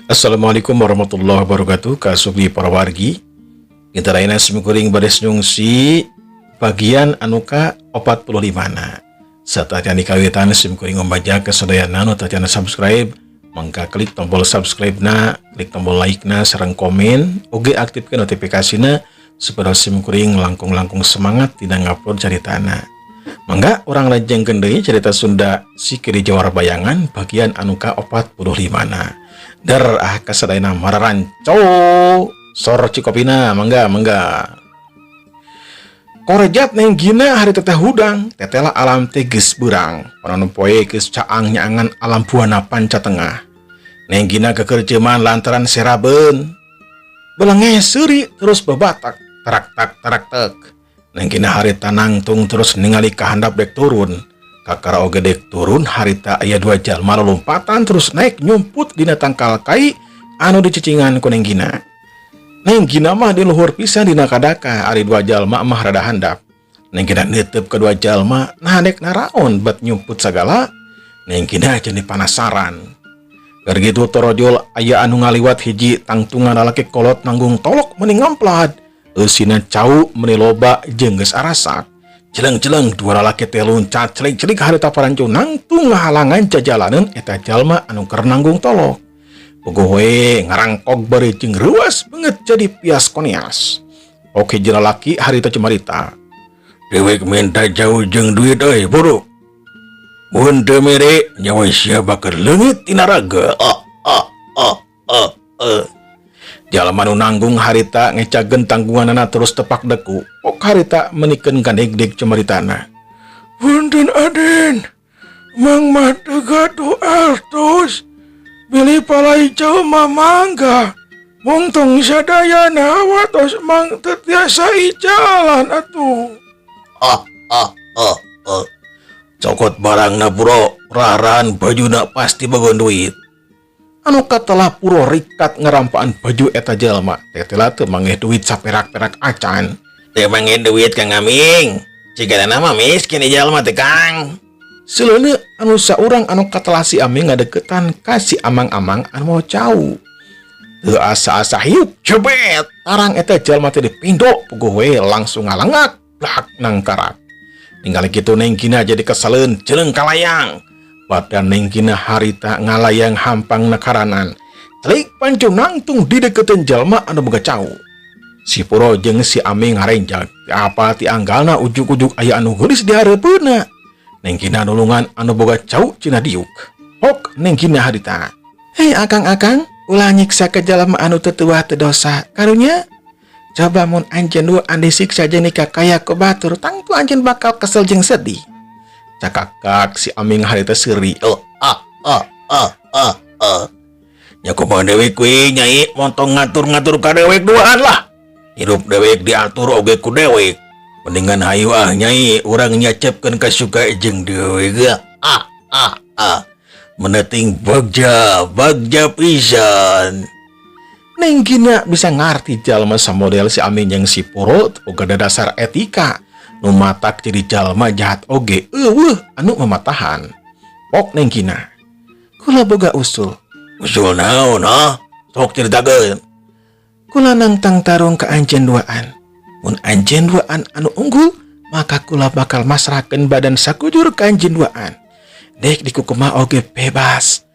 Assalamualaikum warahmatullahi wabarakatuh. Kasubi para wargi. Kita lainnya simkuring bade nyungsi bagian anu ka 45 na. Sateuacan dikawitan, simkuring ngabanja ka sadayana nu tacan subscribe, mangga klik tombol subscribe na, klik tombol like na, sareng komen, oge aktifkan notifikasina supaya simkuring langkung-langkung semangat dina ngupload caritana. Mangga urang lajengkeun deui cerita Sunda Si Kiri Jawara Bayangan bagian anu ka 45 na. Der ah, kasadayana mararanco sor cikopina, mangga mangga. Korejat Neng Gina harita teh hudang, tetela alam teh geus beurang. Panon poe geus caang nyaangan alam buana panca tengah. Neng Gina kekerjeman lantaran serabeun. Belenge seuri terus bebatak, tarak tak tarak tek. Neng Gina harita nangtung terus ningali ka handap dek turun. Kakara oge dek turun harita aya dua jalma lompatan terus naik nyumput dina tangkal kai anu dicicingan ku Neng Gina. Neng Gina mah di luhur pisan dina kadaka, ari dua jalma mah rada handap. Neng Gina netep kedua jalma, nah dek naraon bet nyumput sagala. Neng Gina jadi penasaran. Keur gitu torojol aya anu ngaliwat, hiji tangtungan lalaki kolot nanggung tolok meni ngamplad. Eusina cau meni loba jeung geus arasak. Jeleng-jeleng dua lalaki teh luncat celik-celik harita parancu nangtung ngahalangan jajalaneun eta jalma anu keur nanggung tolok. Puguh we ngarangkog bari jeung reuas beungeut jadi pias konias. Oke, hiji lalaki harita cumarita. "Dewek minta cau jeung duit euy, buru. Mun teu mere, nyawa sia bakal leungit tina raga." Ah ah ah ah ah. Jalma nu nanggung harita ngecageun tanggunganana terus tepak deku. Pok harita menikeun ganegdeg cumaritana. "Punten, Aden, Mang mah teu gaduh artos. Bilih palai cau mah mangga. Mungtung sadayana watos Mang teu tiasa icalan atuh." Ah ah ah ah. "Cokot barangna, bro, raran bajuna, pasti boga duit." Anu katelah Puro rikat ngerampaan baju eta jalma. Tetela teu mangeh duit saperak-perak acan. "Teu mangeh duit, Kang Aming. Jigana mah miskin jalma teh, Kang." Seleune anu saurang anu katelah si Aming ngadeukeutan ka si amang-amang anu mawa cau. Teu asa-asa hiuk jebet tarang eta jalma teh dipindo, puguh we langsung ngalangak blak nangkarak. Ningali kitu Neng Gina jadi keseleun, jeleng kalayang. Badan Neng Gina harita ngalayang hampang nakaranan. Celik pancu nangtung di deketan jalma anu boga cau. Si Puro jeung si Aming ngarenjag. Apa ti anggalna ujug-ujug aya anu geulis di hareupeunna. Neng Gina nulungan anu boga cau cina diuk. Pok Neng Gina harita. "Hei akang-akang, ulah nyiksa ke jalma anu teu tuah teu dosa. Karunya, coba mun anjeun duaan disiksa jeung nikakaya ku batur, tangtu anjeun bakal kesel jeung sedih." Cakakak si Aming harita seuri. Oh ah ah ah ah ah. "Nya kumaha dewek we, Nyai, montong ngatur-ngatur ka dewek duaan lah. Hirup dewek diatur oge ku dewek. Mendingan hayu ah, Nyai, urang nyacepkeun kasuka jeung dewek." Ah ah ah. Meneting bagja, bagja pisan. Neng Gina bisa ngarti jalma samodel si Aming jeung si Puro boga dasar etika. Nu matak jadi jalma jahat oge euweuh anu mamatahan. Pok Neng Gina. "Kula boga usul." "Usul naon, ha? Sok ceritakeun." "Kula nangtang tarung ka anjeun duaan. Mun anjeun duaan anu unggul, maka kula bakal masrahkeun badan sakujur ka anjeun duaan. Dek dikukumaha oge bebas.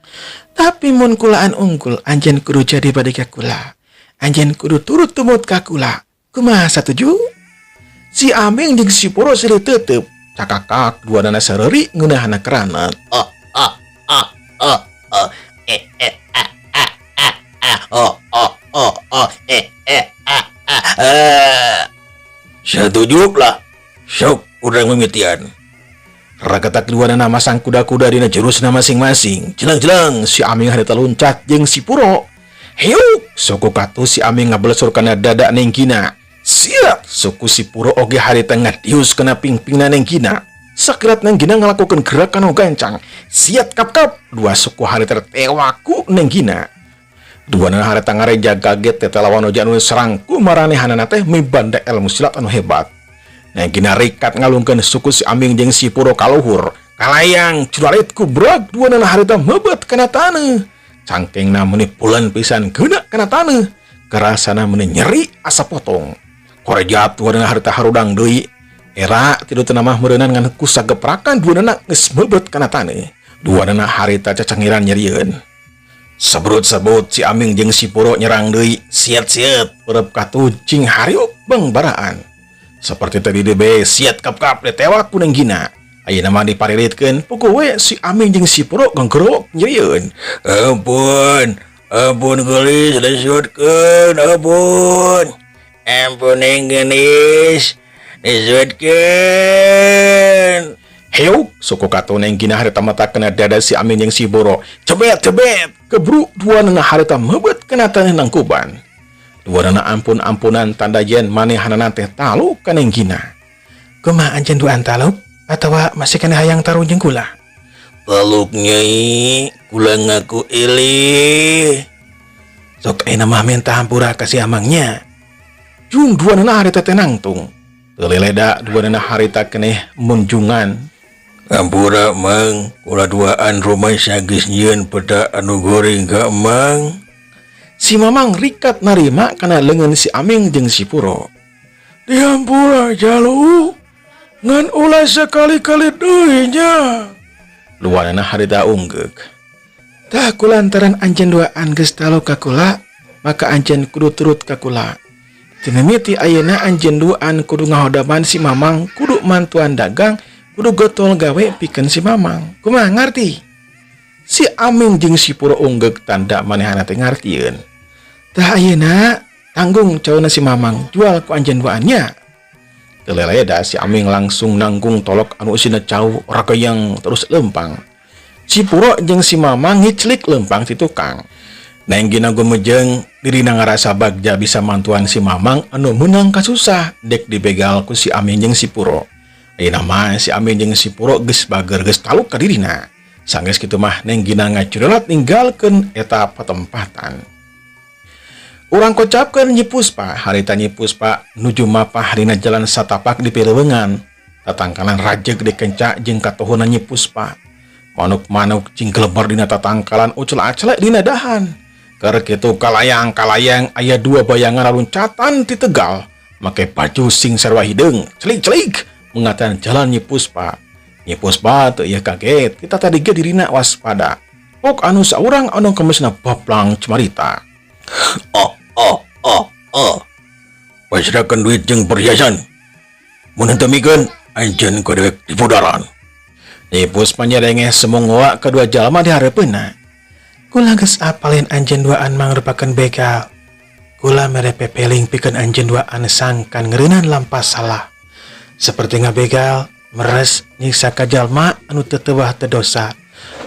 Tapi mun kulaan unggul, anjeun kudu jadi badika kula. Anjeun kudu turut tumut ka kula. Kumaha, satuju?" Si Aming jeung si Puro silih tetep. Cakakak dua nana sereuri ngeunahana keranet. Oh ah ah ah ah eh eh ah ah ah ah oh oh oh oh eh eh ah ah ah. "Setuju lah. Sok urang mimitian." Ragatak dua nana masang kuda-kuda dina jurusna masing-masing. Jeleng-jeleng si Aming harita loncat jeung si Puro. Hiuk, suku katu si Aming ngabelesur kana dada Neng Gina. Siap, suku si Puro oge harita ngadius kana pingpingna Neng Gina. Sakilat Neng Gina ngalakukeun gerakan nu gancang. Siat kap-kap, dua suku harita tewak ku Neng Gina. Dua nana harita ngareja kaget teh lawan oja anu serang ku maranehanana teh mibanda ilmu silat anu hebat. Neng Gina rikat ngalungkeun suku si Aming jeung si Puro kaluhur. Kalayang curalit ku brag dua nana harita mebet kana taneuh. Cangkengna meuni pulen pisan geuna kana taneuh. Karasana meuni nyeri asa potong. Korejap duanana harita harudang deui. Era ti teu mah meureunan ngan ku sageprakan duanana geus meubet kana taneuh. Duanana harita cacangiran nyerieun. Sebrut-sebrut si Aming jeung si Puro nyerang deui. Siet-siet peureub katuh cing hariuk bangbaraan. Seperti tadi DB siet kap-kap ditewak ku Neng Gina. Ayeuna mah diparilitkeun puguh we si Aming jeung si Puro ganggerok nyerieun. Ampun, ampun geulis disuutkeun, ampun. Ampun Neng geulis disuutkeun. Heuk, suku katu Neng Gina harita mata kena dada si Aming jeung si Puro. Cebet cebet, kebru duanana harita meubet kana taneuh nangkuban. Duanana ampun-ampunan tanda yen manehanana teh taluk ka Neng Gina. Kumaha anjeun duaan taluk atawa masih keneh hayang tarung jeung kula? Taluk Nyai, kula ngaku eleh. Sok ayeuna mah minta hampura ka si Amangnya. Jung duanana harita teh nangtung. Teu leleda duanana harita keneh munjungan. Hampura Mang, kula duaan rumasa geus nyieun peda anu goreng ka Mang. Si Mamang rikat narima kana leungeun si Aming jeung si Puro. Dihampura jalu, ngan ulah sekali-kali deui nya. Luanana harita unggeuk. Tah kulantaran anjeun duaan geus taluk ka kula, maka anjeun kudu turut ka kula. Ti mimiti ayeuna anjeun duaan kudu ngahodaman si Mamang, kudu mantuan dagang, kudu getol gawe pikeun si Mamang. Kumaha ngarti? Si Aming jeung si Puro unggeuk tanda manehana teh ngartieun. Tah ayeuna tanggung cauna si Mamang jual ku anjeun duaan nya. Teu leleda si Aming langsung nanggung tolok anu eusina cau ragayang terus lempang. Si Puro jeung si Mamang ngiclik lempang ti tukang. Neng Gina gumejeng dirina ngarasa bagja bisa mantuan si Mamang anu meunang kasusah dek dibegal ku si Aming jeung si Puro. Ayeuna mah si Aming jeung si Puro geus bager geus taluk ka dirina. Sanggeus kitu mah Neng Gina ngacurelat ninggalkeun eta patempatan. Urang kocapkeun Nyi Puspa, harita Nyi Puspa nuju mapah dina jalan satapak di Pilewengan. Tatangkalan rajeg dikenca jeung katuhunan Nyi Puspa. Manuk-manuk cing gelebar dina tatangkalan ucel-acele dina dahan. Keur kitu kalayang-kalayang aya dua bayangan laluncatan ti tegal. Make baju sing sarua hideung, celik-celik mengatan jalan Nyi Puspa. Nyi Puspa teu ieu kaget, kita tadi ge dirina waspada. Pok anu saurang anu kemesna baplang cumarita. Oh, oh, oh, oh. Pasrahkeun duit jeung perhiasan. Mun henteu mikeun, anjeun ku dewek dipudaran. Nyi Puspa nyerengeh semungoa kedua jalma di hareupeunna. Kula geus apalin anjeun duaan mangrupakeun begal. Kula mere pepeling pikeun anjeun duaan sangkan ngeureunan lampas salah. Seperti ngabegal, meres, nyiksa ka jalma anu teu teuah teu dosa.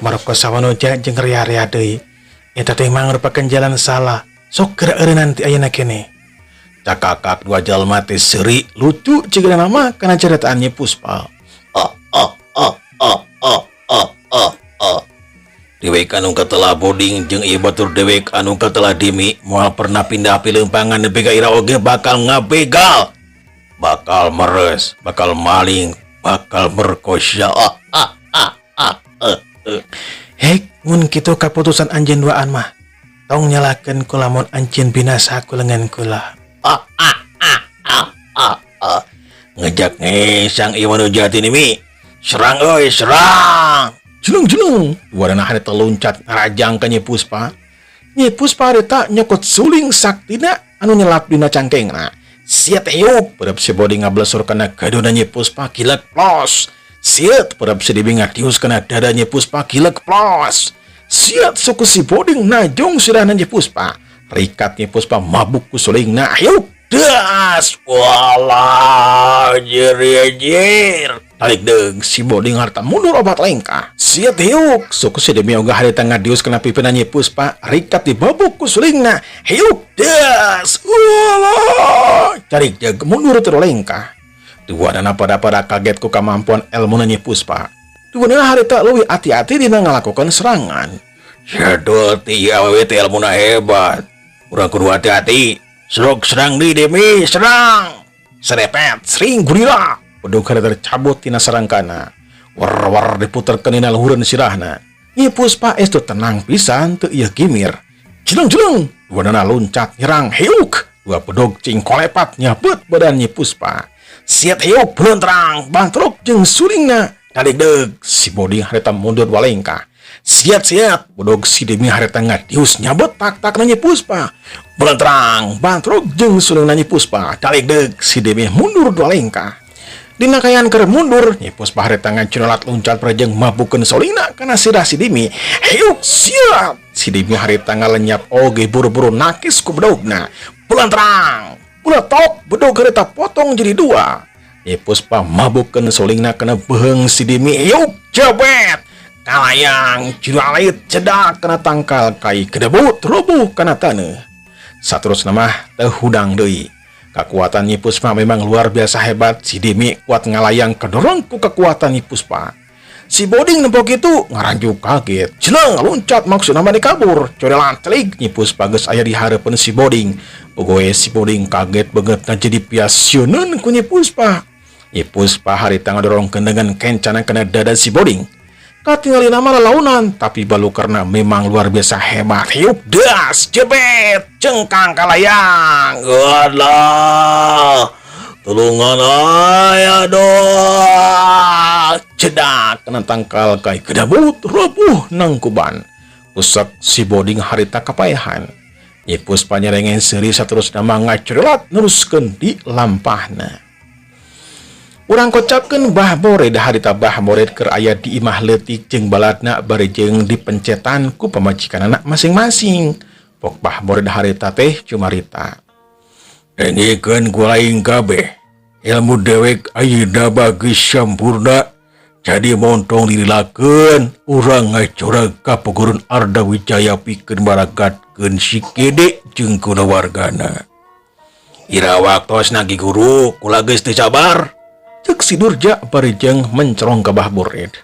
Markosa wanoja jeung rea-rea deui. Eta teh mangrupakeun jalan salah. Sok geura eureunnan ti ayeuna keneh. Cakakak dua jalma teh seuri lucu cigana mah kana caritaan Nyi Puspa. Oh, oh, oh, oh, oh, oh, oh, oh. Dewek anu katelah boding jeung ieu batur dewek anu katelah dimi moal pernah pindah pileumpangan nepi ka ira oge bakal ngabegal, bakal meres, bakal maling, bakal merkosa. Ah, ah, ah, ah, eh, eh. Hek mun kitu kaputusan anjeun duaan mah. Tong nyalakeun kula mun anjeun binasa ku lengan kula. Ah, ah, ah, ah, ah, ah. Ngejak ngesang ieu manu jati mi. Serang euy, serang. Jelung-jelung, duanana harita loncat ngarajang ka Nyi Puspa. Nyi Puspa harita nyokot suling saktina anu nyelap dina cangkengna. Siet eyuk, peureub si Boding ngablesur kana gaduna Nyi Puspa gilek plos. Siet peureub si Dimi ngadius kana dada Nyi Puspa gilek plos. Siet suku si Boding najong sirahna Nyi Puspa. Rikat Nyi Puspa mabuk ku sulingna. Hayuk Das, walah, anjir, anjir. Tarik deung si Boding harta mundur obat lengkah. Siet hiuk, suku si Demi ogah harita ngadius kana pipina Nyi Puspa. Rikat dibabuk ku sulingna. Hiuk das, walah. Tarik deung mundur terus lengkah. Duanana pada-pada kaget ku kemampuan ilmu Nyi Puspa. Duanana harita leuwih hati-hati dina ngalakukan serangan. Jadul ti awewe teh ilmuna hebat. Urang kudu hati-hati. Serok serang di Demi, serang. Serepet, sering gurila. Bedug harita tercabut tina sarangkana. War-war diputerkeun dina luhureun sirahna. Nyi Puspa estu tenang pisan teu ieu gimir. Jeleng-jeleng, duanana luncat nyerang hiuk. Dua bedog cing kolepat nyabet badan Nyi Puspa. Siat hiuk belentrang, bantrok jeung sulingna. Daligdeg, si Boding harita mundur dua lengkah. Siat-siat, bedog si Demi harita ngadius nyabet tak-tak Nyi Puspa. Belentrang, bantrok jeung sulingna Nyi Puspa. Daligdeg, si Demi mundur dua lengkah. Dina kaayaan keur mundur, Nyi Puspa harita ngacurelat luncat prejeng mabukeun sulingna kana sirah si Demi. Hiuk siap. Si Demi harita ngalenyap oge buru-buru nakis ku bedogna. Belentrang, buletok bedog harita potong jadi dua. Nyi Puspa mabukeun sulingna kana beuheung si Demi. Hiuk jebet. Kalayang juralit cedak kana tangkal kai kedebut rubuh kana taneuh. Saterusna mah teu hudang deui. Kekuatan Nyi Puspa memang luar biasa hebat. Si Demi kuat ngalayang kedorong ku kekuatan Nyi Puspa. Si Boding nempo kitu ngaranjuk kaget. Jeleng loncat maksudna mah kabur. Corelan telik Nyi Puspa geus aya di hareupeun si Boding. Pogoe si Boding kaget beungeutna jadi piasieuneun ku Nyi Puspa. Nyi Puspa harita ngadorongkeun dengan kencana kana dada si Boding. Katingalina mah lalaunan, tapi balukarna memang luar biasa hebat. Hiup das, jebet, cengkang kalayang. Alah, tulungan aya doh. Cedak kena tangkal kai kedabut robuh nangkuban. Pusat si Boding harita kapayahan. Nyi Puspa nyerengen seuri saterusna mah ngacurelat neruskeun di lampahna. Urang kocapkeun Bah Bored harita Bah Bored keur aya di imah leutik jeung baladna bari jeung dipencetan ku pamajikanana masing-masing. Pok Bah Bored harita teh cumarita. Dengikeun ku aing kabeh. Ilmu dewek ayeuna bagus sampurna. Jadi montong dililakeun urang ngajorag ka Pagurun Arda Wijaya pikeun maragatkeun si Kede jeung kulawargana. Ira waktosna Ki Guru, kula geus teu sabar. Cek si Durja bari jeung mencerong ka Bah Bored.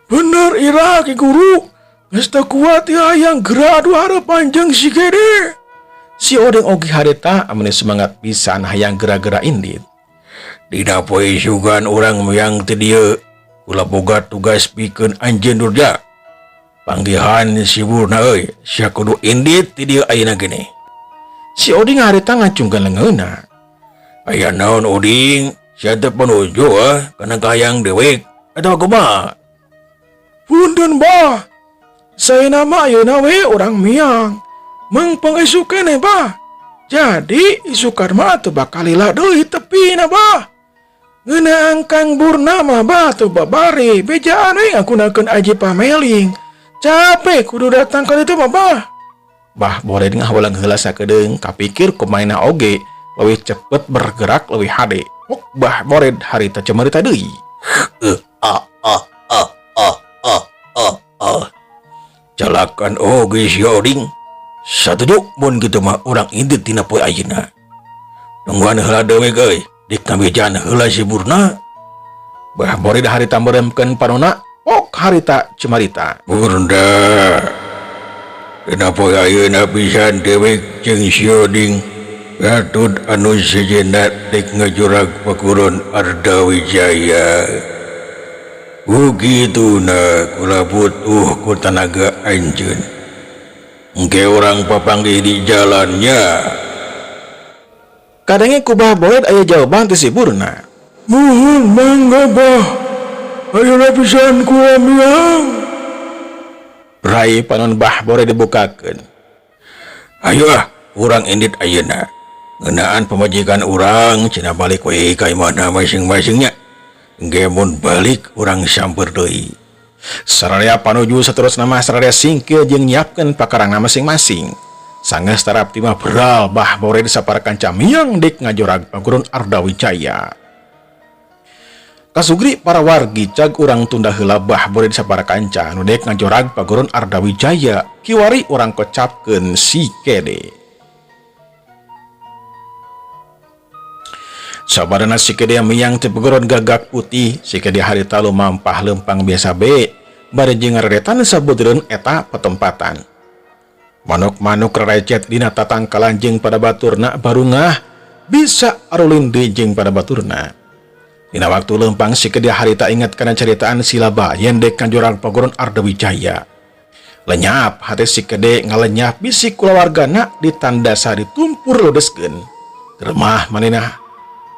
Bener ira Ki Guru, geus teu kuat ya hayang geura adu harapan jeung si Kede. Si Odeng oge harita ameni semangat pisan hayang gera-gera indit. Dina poe isukan urang miang teu dieu, kula boga tugas pikeun anjeun Durja. Panggihan si Burna euy, sia kudu indit ti dieu ayeuna gini. Si Oding harita ngacungkeun leungeunna. Aya naon Oding? Sia teh panuju ah kana kahayang dewek atawa kumaha? Punten bah. Saena mah ayeuna we urang miang. Mengpeng isuk keneh bah. Jadi isukan mah teu bakal lila deui tepina bah. Ngeunaan Kang Burna mah bah teu babari bejaan we ngagunakeun aji pameling. Capek kudu datang ka ditu mah bah. Bah Bored ngahawalang heula sakedeung kapikir kumaina oge leuwih cepet bergerak leuwih hade. Pok Bah Bored harita cemarita deui. A a a a a a a. Calakan oge si Oding. Satuju mun kitu mah urang indit tina poe ayeuna. Nungguan heula dewek euy, dik ngabejan heula si Burna. Bah Bored harita meremkeun panona, pok harita cemarita. Burna. Dina poe ayeuna pisan dewek jeung si Oding. Gatut anu sejenna dek ngajurag Pakurun Arda Wijaya. Kukituna kula butuh ku tanaga anjeun. Engke urang papanggih di jalannya. Kadangnya ku Bah Bored aya jawaban ti si Burna. Muhun mangga bah. Ayeuna pisan kula miang. Rai panon Bah Bored dibukakeun. Ayo ah, urang indit ayeuna. Ngeunaan pamajikan urang cenah balik we ka imahna masing-masingnya. Engke mun balik urang samper deui. Sararea panuju saterusna mah sararea singkil jeung nyiapkeun pakarangna masing-masing. Sanggeus tarapti mah beral Bah Bored sapara kanca miang dek ngajorag Pagurun Arda Wijaya. Kasugri para wargi cag urang tunda heula Bah Bored sapara kanca nu dek ngajorag Pagurun Arda Wijaya kiwari urang kocapkeun si Kede. Sabadana si Kede miang ti Paguron Gagak Putih, si Kede harita lumampah lempang biasa be, bari jeung ngareretan sabudereun eta patempatan. Manuk-manuk rerecet dina tatangkalan jeung pada baturna barungah bisa arulin deui jeung pada baturna. Dina waktu lempang si Kede harita ingat kana caritaan si Laba yen dek ngajorag Paguron Arda Wijaya. Lenyap hate si Kede ngalenyap bisi kulawargana ditandasa ditumpur ludeskeun. Geremah manehna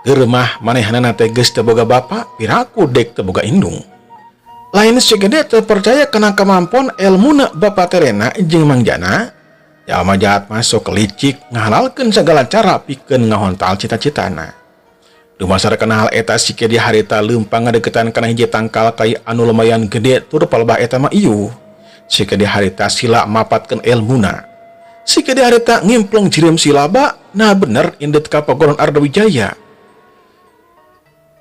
geremah manehanana teh geus teu boga bapa, piraku dek teu boga indung. Lain si Gede teu percaya kana kemampuan elmuna bapa terena jeung Mangjana, jalma jahat mah sok licik ngahalalkeun sagala cara pikeun ngahontal cita-citana. Dumasar kana hal eta si Kede harita leumpang ngadeukeutan kana hiji tangkal kai anu lumayan gede tur palebah eta mah iuh. Si Kede harita sila mapatkeun elmuna. Si Kede harita ngimpleng jirim silaba, nah bener indet ka Pagoron Ardawijaya.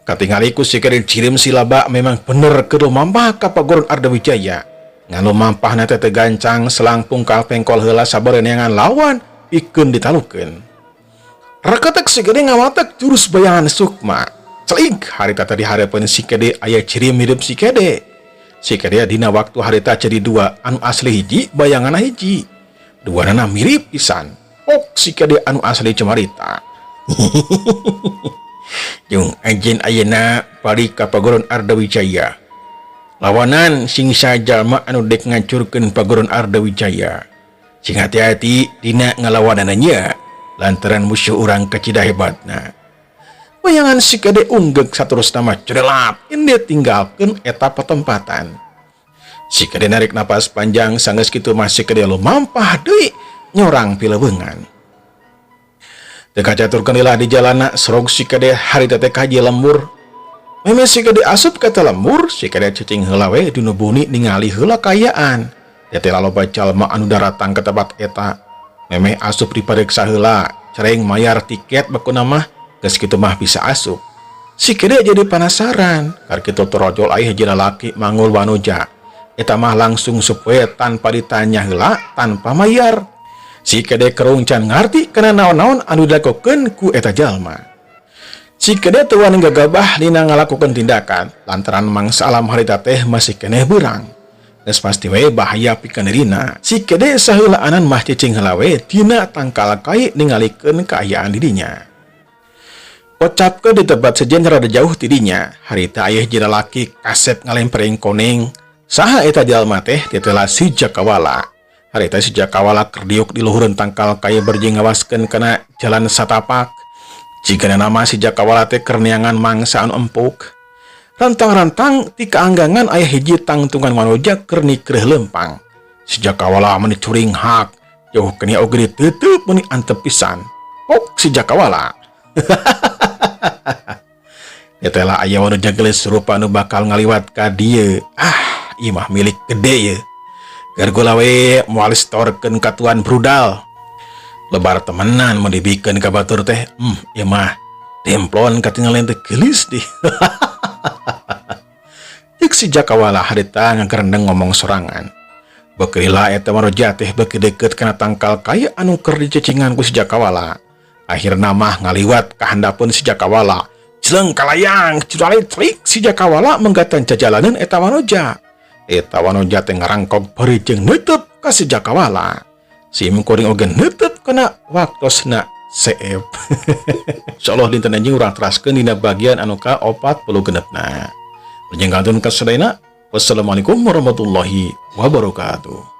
Katingali ku si Kede jirim silaba memang bener keur lumampah ka Pagoron Ardawijaya. Ngan lumampahna teh teu gancang selang pungkal pengkol heula sabare neangan lawan pikeun ditalukeun. Reketek si Kede ngawatek jurus bayangan sukma. Celik harita tadi hareupeun si Kede aya jirim hidup si Kede. Si Kede dina waktu harita jadi dua anu asli hiji bayanganna hiji. Duanana mirip pisan. Ok si Kede anu asli cumarita. Jung anjeun ayeuna balik ka Pagoron Ardawijaya. Lawanan sing sajalma anu dek ngancurkeun Pagoron Ardawijaya. Sing hati-hati dina ngalawanana nya lantaran musuh urang kacida hebatna. Bayangan si Kede unggek saterusna mah cerelap inde tinggalkeun eta patempatan. Si Kede narik napas panjang sanggeus kitu mah si Kede lumampah deui nyorang pileweungan. Teu kacaturkeun lila di jalana serog si Kede harita teh ka hiji lembur. Meme si Kede asup ka eta lembur, si Kede cicing heula we dinu buni ningali heula kaayaan. Teh loba jalma anu daratang ka tempat eta. Memeh asup dipariksa heula, cereng mayar tiket bakuna mah geus kitu mah bisa asup. Si Kede jadi penasaran, kar kitu torojol aya hiji lalaki mangul wanoja. Eta mah langsung sup we tanpa ditanya heula, tanpa mayar. Si Kede kerung can ngarti kana naon-naon anu dilakukeun ku eta jalma. Si Kede teu wani gagabah dina ngalakukeun tindakan lantaran mangsa alam harita teh masih keneh beurang. Geus pasti we bahaya pikeun dirina. Si Kede saheulaanan mah cicing heula we dina tangkal kai ningalikeun kaayaan dirinya. Kocapkeun di tempat sejen rada jauh ti dinya, harita aya hiji lalaki kasep ngalempreng koneng. Saha eta jalma teh tetela si Jakawala. Harita si Jakawala keur diuk di luhureun tangkal kai berjing ngawaskeun kana jalan satapak. Jigana nama si Jakawala teh keur neangan mangsa anu empuk. Rantang-rantang ti kaanggangan aya hiji tangtungan wanoja keur nikreuh leumpang. Si Jakawala meuni curinghak, jauh keneh oge diteuteub meuni antep pisan. Pok si Jakawala. Tetela aya wanoja geulis rupa anu bakal ngaliwat ka dieu. Ah, ieu mah milik gede ye. Gargola we moal disetorkeun ka tuan brudal. Lebar temenan mun dibikeun ka batur teh. Ieu mah demplon katinggalian teh geulis dih. Cek si Jakawala harita ngagerendeng ngomong sorangan. Beuki lila eta wanoja teh beuki deukeut kana tangkal kai anu keur dicecingan ku si Jakawala. Akhirna mah ngaliwat ka handapeun si Jakawala. Jeleng kalayang, curali trik si Jakawala menggatan jajalaneun eta wanoja. Eta wanoja teh ngarangkog bari jeung neuteub ka si Jakawala. Sim kuring oge neuteub kana waktosna seep. Insyaallah dinten anjing urang teraskeun dina bagian anu ka 46 na. Perjangkauan ka sadayana. Wassalamualaikum warahmatullahi wabarakatuh.